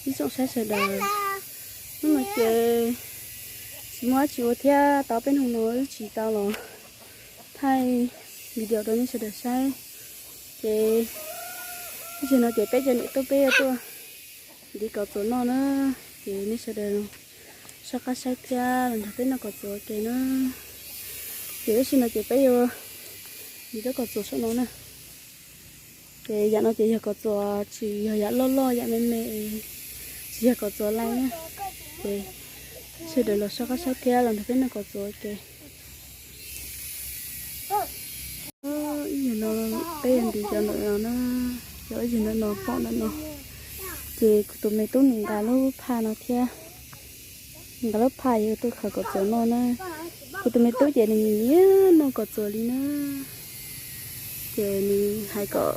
Ib tsoom saib sawv daws, hnub no ces tsis muaj dab tsi ua thiab, tau peb hnub no wb tsis tau los thaij video rau nej sawv daws saib. Ces ib zaug no ces peb cov niam tub peb yuav tuaj ntiv kom txuas noj na, ces nej sawv daws soj qab saib thiab los nrog peb noj kom txuas ua ke na. Ces tab sis no ces peb yuav ntiv rab kom txuas saum no na. Ces yam no ces yog kom txuas tsis yog yam loj loj yam me me, tsis yog kom txuas laij na. Ces sawv daws los soj qab saib thiab los nrog peb noj kom txuas ua ke. Ib zaug no peb yuav ntiv cov ntawm no na, cov ib zaug ntawm no pom ntawm no. Ces kuv tus me tub nws nqa lub phaj no thiab, nqa lub phaj yuav tuaj khaws kom txuas noj na. Kuv tus me tub ces nws nyiam noj kom txuas li na. Ces nws hais kom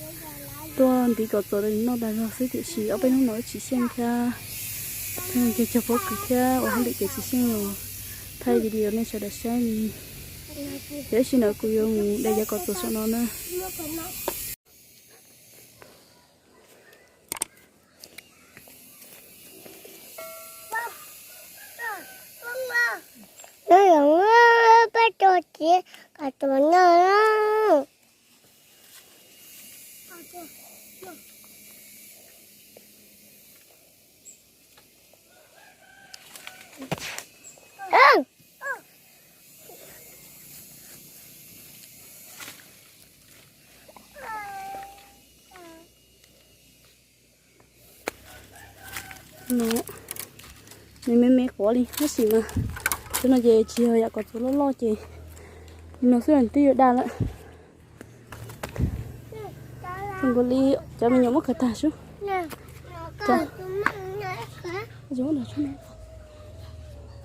tuaj ntiv kom txuas rau nws noj dag zog xwb, tiam sis ob peb hnub no wb tsis xyeej thiab, cog cog pob kws thiab ua hauj lwm ces tsis xyeej los thaij video nej sawv daws saib li. Ces tab sis no kuv yuav mus de cov kom txuas saum no na. Nyob zoo, peb tuaj ntiv kom txuas noj. No, nws me me quav li tab sis mas cov no ces tsis yog yam kom txuas loj loj ces li no xwb twb yuav dag lawm. Zoo nkaus li cov me nyuam muab khaws tag sub.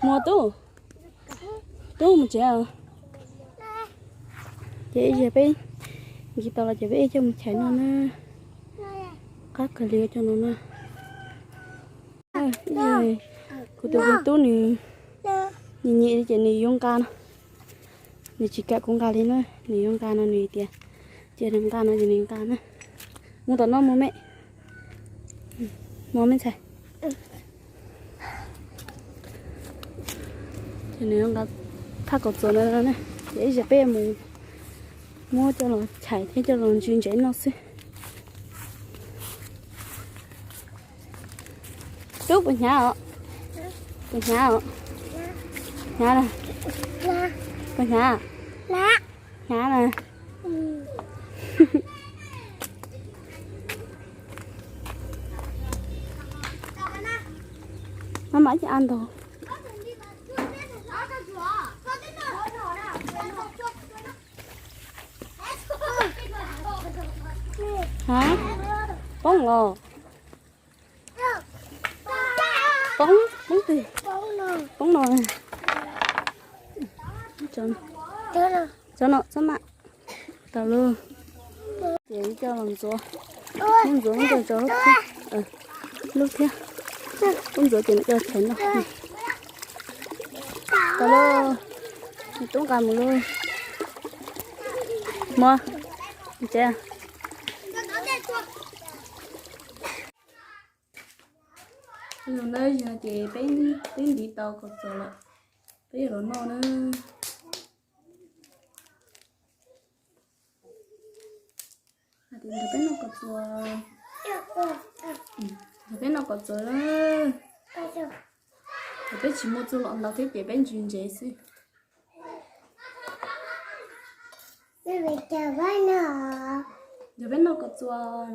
Mus tub, tub mus tsev. Ces ib zaug peb nce tau los ces peb coj mus chais noj na. Qab kawg li cov no na. Kuv tus me tub nws nyiam nyiam li ces nws yuav nqa no. Nws tsis kam kuv nqa li na, nws yuav nqa no nws tias, ces nws nqa no ces nws nqa na. Mus tom no mus me, mus me ntxhais. Ces nws nqa phaj kom txuas no na, ces ib zaug peb mus muab coj los chais thiab coj los ntsw ntsev noj xwb. Tub puas hnyav os? Puas hnyav os? Hnyav na. Puas hnyav? Hnyav na. Maj mam ib ce a ntog. Hab, poob los. Poob, poob twg? Poob no. Tso no, txhob maj. Tau lauj. Ces coj los ntxuav, muab ntxuav muab coj tso lub thiab, lub thiab, muab ntxuav ces nws coj chais noj. Tau lauj, nws tub nqa mus lauj. Muab, tsev. Ib zaug na, ib zaug no ces peb twb ntiv tau kom txuas lawm, peb yuav los noj na. Hais tias nrog peb noj kom txuas, nrog peb noj kom txuas na. Ces peb tsis muaj txuj lom ntau thiab ces peb ntsw ntsev xwb. Nrog peb noj kom txuas.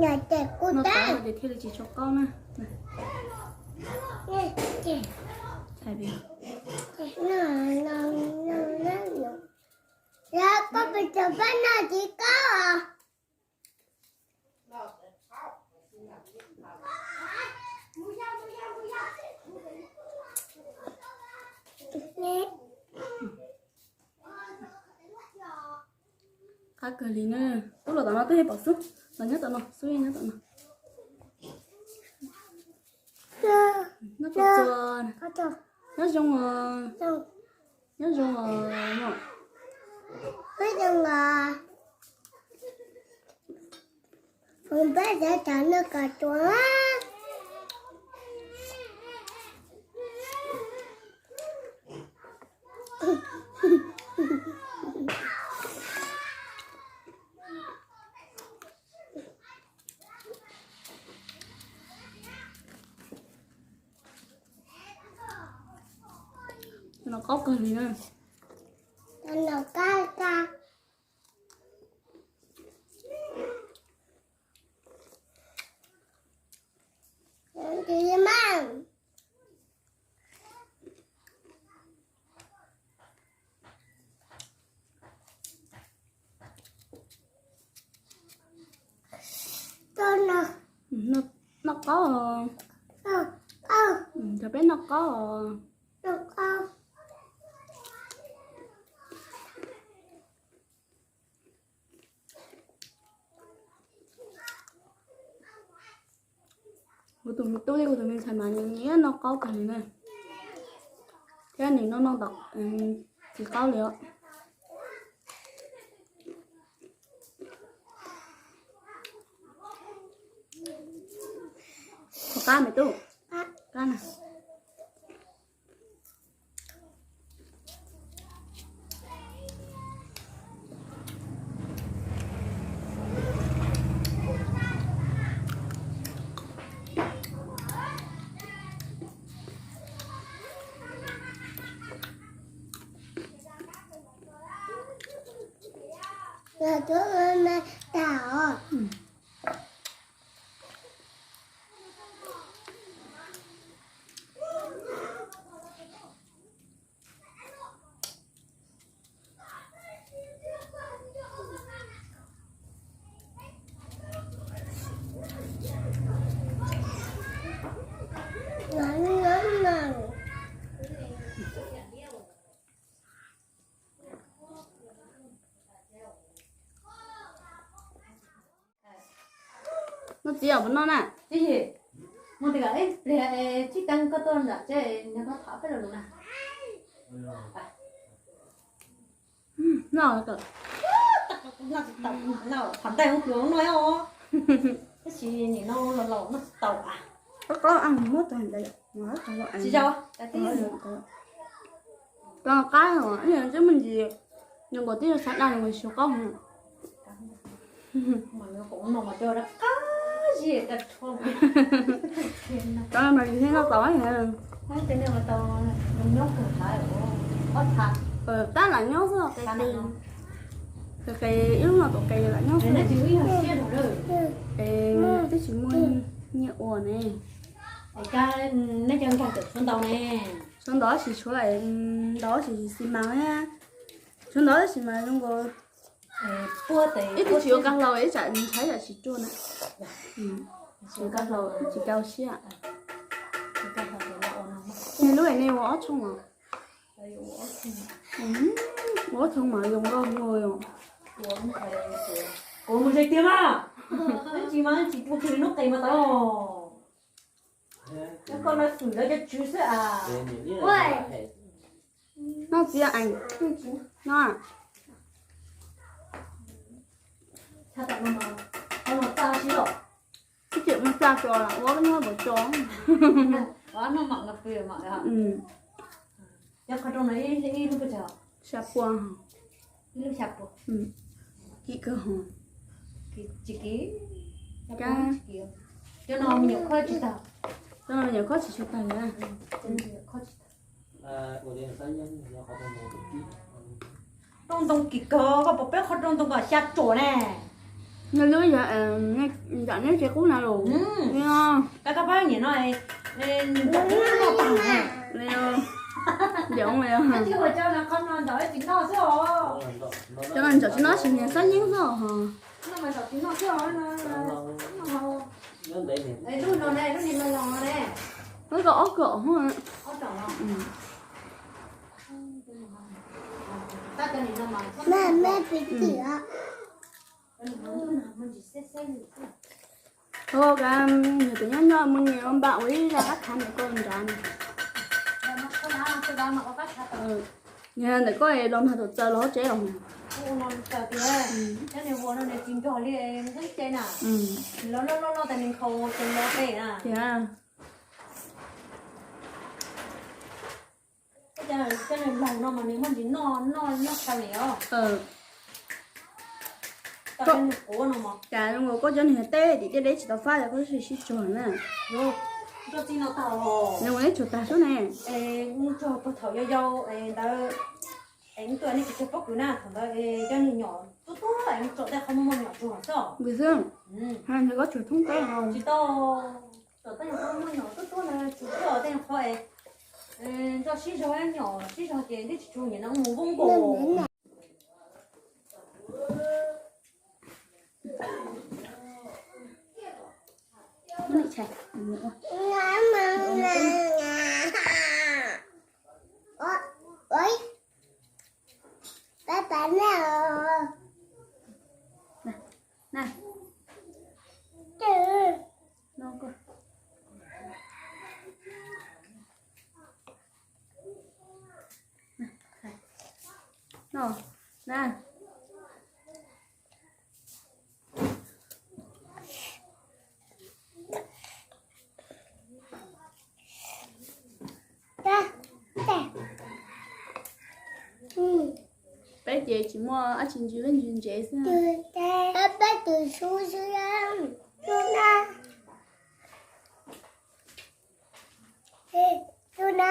Noj tau ces thiaj li tsis tshua qaub na. Hais tias, koj pes tsawg pab noj tsis qaub os. Qab kawg li na. Tub los tom no twb yog pom xub los nyob tom no, xub nyob tom no. Noj koj txua, nyob zoo os, nyob zoo os. No qaub kawg li na. Noj qaub os. Cov peb noj qaub os. Kuv tus me tub thiab kuv tus me ntxhais mas nyiam noj qaub kawg li na, thiab nim no noj tau txiv qaub li os. Qab me tub, qab na. Noj txiv os, puas noj na? Tsis tas koj tuaj nram tsev nrog koj tham peb lo lus na. Noj, tham ntaij ua pluas noj os. Tab sis nim no los laus noj tsis tau. Tsis yog, tsis muaj ntsis, zoo nkaus twb yog xav daj zoo nkaus xyov qaub. Cov no mas yus thiaj noj tau. Tab lam nyob xwb, qis qis, ib lub no tus qis lam nyob xwb. Qis twb tsis muaj nyiaj ua ne. Tshuav ntau tab sis tshuav ntau tab sis xi mas, tshuav ntau tab sis mas zoo nkaus ib tug tsis ua kab hlau, ib tsam ntshai tsam tsis ruaj na. Tsis ua kab hlau tsis kau siab. Niag lub ne ua ob tshooj os. Ua ob tshooj mas zoo nkauj ua. Kuv mus ze tiag mas, tsis mas tsis ua kiag li lub qis mas tau. Cov koj no xwm lawv cov tswv xwb as. Noj txiv ees, noj. Ib cem mus tsa tso lam ua nyob npaum tso. Cov qhov rooj no ib lub xya pua, ib lub xya pua. Kim kawg hos. Tsis kim, cov no me nyuam khob tsis tag. Cov no me nyuam khob tsis tshua tag li. Rooj ntoo kim kawg, koj pom peb qhov rooj ntoo kom xya tsuam ne. Nws lub yog nram neb tsev qub na los. Koj pab nyiam no, nram qub noj tag ne. Nram qub tsis noj xwb os. Cov no nram tsis noj sis niag xab yeeb xwb os. Lub ko ob ko. Maj, maj pim tim os. Ua ka, nws tus nyob nyob mus nws ua npam ua ib zaj qab khav ntawm koj nrad na. Nws ntawm koj los mas thaum txawm los hauv tsev los. Tiag. Cov laug no mas nws muaj ntsis noj noj nyob sab li os. Cas zoo nkaus koj cov niag teb tim tej deb tsis tau fab, koj sib tsuag na. Nws ua neb tsuag tag sub ne. Tsuag puag thaum yau yau ntawd, es tuaj nej tsis tsuag pob kws na, thaum ntawd cov niag nyom tuab tuab es tsom tej qhov muaj muaj nyom tsuag xwb. Nws xwb. Nws koj tsuag thoob teb no. Tsis tau tsom tej nyuag qhov muaj nyom tuab tuab na, tsuag tuab tej nyuag qhov es nroj sib zog, nyom sib zog ces twb tsis tsuag nyem no mus voob nkaus. No, na. Peb ces tsis muaj dab tsi, ntsis lub ntsis ntsev xwb. Peb tus xub xwb na.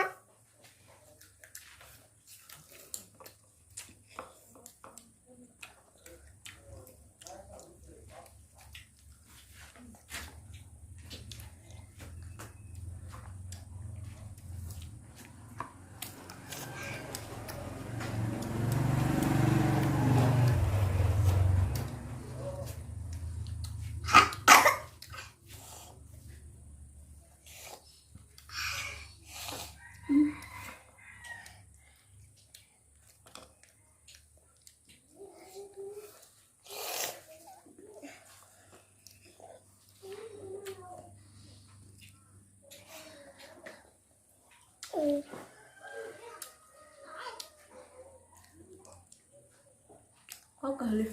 Qhov kawg li.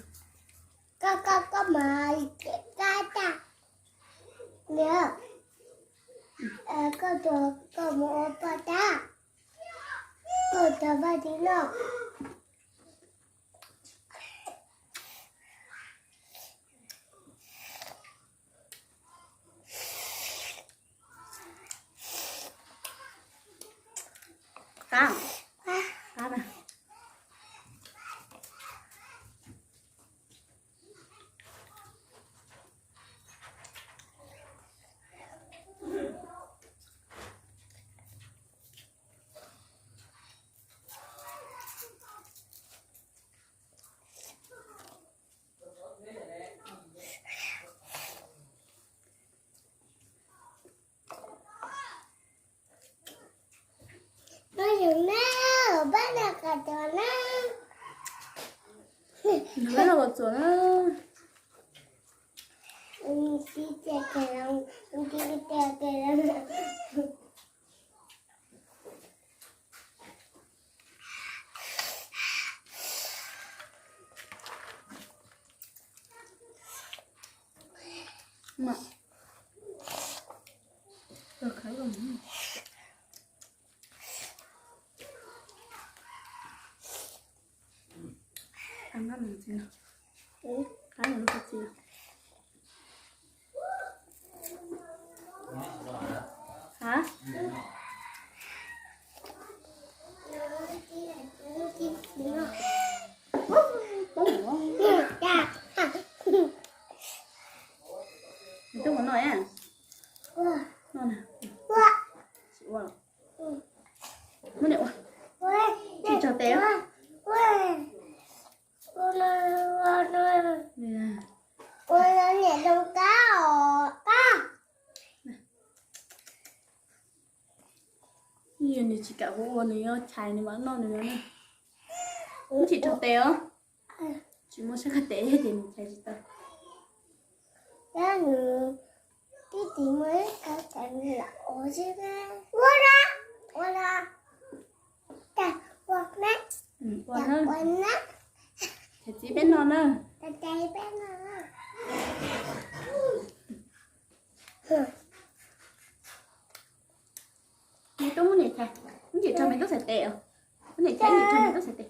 Koj, koj, koj mas kab tag. Niam, koj tuaj, koj mus ua poj tab. Koj tau vaj ti no. Qab, qab na. Nws yog na, pab nws qas cov na. Nws los txuas na. Hả? Mày tuốt màu noj á. Noj nè. Chịu ua. Muab nè ua. Tsis tso tes. Yog nws tsis kam kuv ua nws yuav chais nws mam noj nws no. Tsis tso tes os. Tsis muaj sab qhov tes ces nws chais tsis tau. Yog nws twb tsis muaj sab qhov tes nws lam ua xwb. Ua na, ua na, cas ua na, ua na, ua na. Chais txiv peb noj na. Chais peb noj na. Maiv Tub, muab niam chais, muab niam rau Maiv Tub xaiv tes os. Muab niam chais, niam rau Maiv Tub xaiv tes.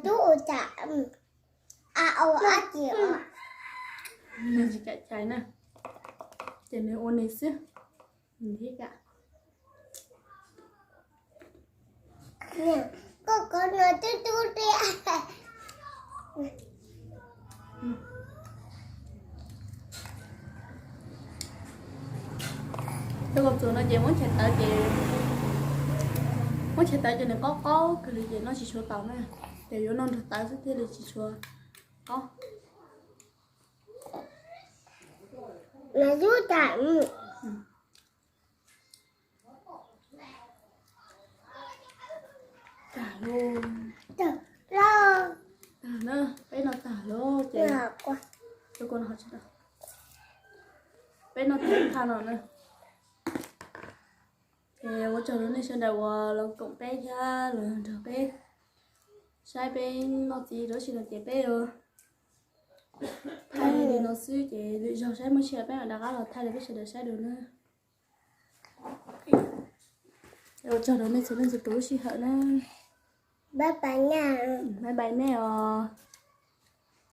Tub ua cas a au ab ces tsis kam chais na, ces nws ua nws xwb. Nws thiaj kam. Koj kov no tub tub tiag. Tus kaus txuas no ces muab chais tawv ces, muab chais tawv ces nws qaub qaub kawg li ces noj tsis tshua tau na. Ces yuav noj nrog tawv xwb thiaj li tsis tshua qaub. Mas yub tas. Tag lauj. Tag na, peb noj tag lauj ces, peb noj tag thaj no na. Ces ua tsaug rau nej sawv daws uas los koom peb thiab los nrog peb saib peb noj txiv rau ib sim no ces peb yuav thaij li no xwb ces lwm zaug saib muaj sia peb mam rov qab los thaij rau peb sawv daws saib dua na. Ua tsaug rau nej txhua leej txhua tus lub sij hawm na. Bye bye nej os.